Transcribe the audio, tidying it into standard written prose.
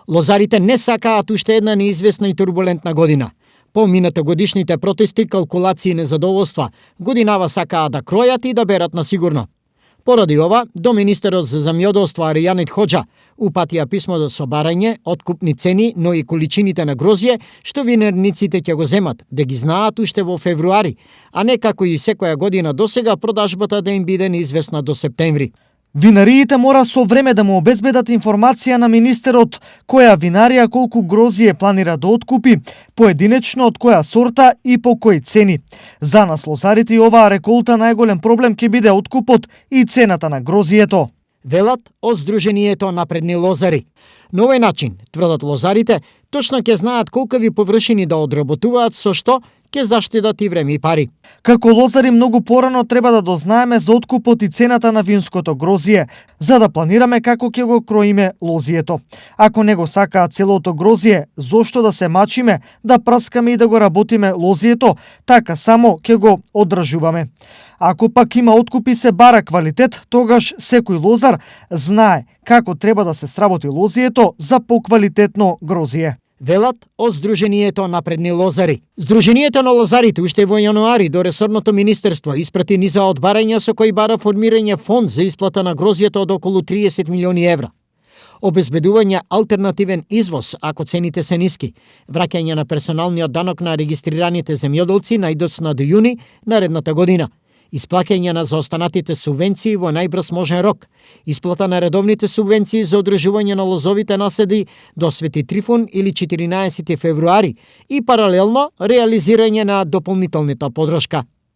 Лозарите не сакаат уште една неизвестна и турбулентна година. По минатогодишните протести, калкулации и незадоволства, годинава сакаат да кројат и да берат на сигурно. Поради ова, до министерот за земјоделство Аријанит Хоџа упатија писмо со барање, откупни цени, но и количините на грозје што винарниците ќе го земат, да ги знаат уште во февруари, а не како и секоја година досега продажбата да им биде неизвестна до септември. Винариите мора со време да му обезбедат информација на министерот која винарија колку грозје планира да откупи, поединечно од која сорта и по кои цени. За нас лозарите и оваа реколта најголем проблем ќе биде откупот и цената на грозјето. Велат од Сдруженијето напредни лозари. На овој начин, тврдат лозарите, точно ќе знаат колкови површини да одработуваат со што ќе заштедат и време и пари. Како лозари многу порано треба да дознаеме за откупот и цената на винското грозје, за да планираме како ќе го кроиме лозието. Ако не го сакаат целото грозје, зошто да се мачиме, да праскаме и да го работиме лозието, така само ќе го одржуваме. Ако пак има откуп и се бара квалитет, тогаш секој лозар знае како треба да се сработи лозието за поквалитетно грозје. Велат од Сдруженијето напредни лозари. Сдруженијето на лозарите уште во јануари до ресорното министерство испрати низа од барања со кои бара формирање фонд за исплата на грозјето од околу 30 милиони евра. Обезбедување алтернативен извоз ако цените се ниски, враќање на персоналниот данок на регистрираните земјоделци најдоцна до јуни наредната година, исплаќање на заостанатите субвенции во најбрз можен рок, исплата на редовните субвенции за одржување на лозовите наседи до Свети Трифун или 14 февруари и паралелно реализирање на дополнителната подршка.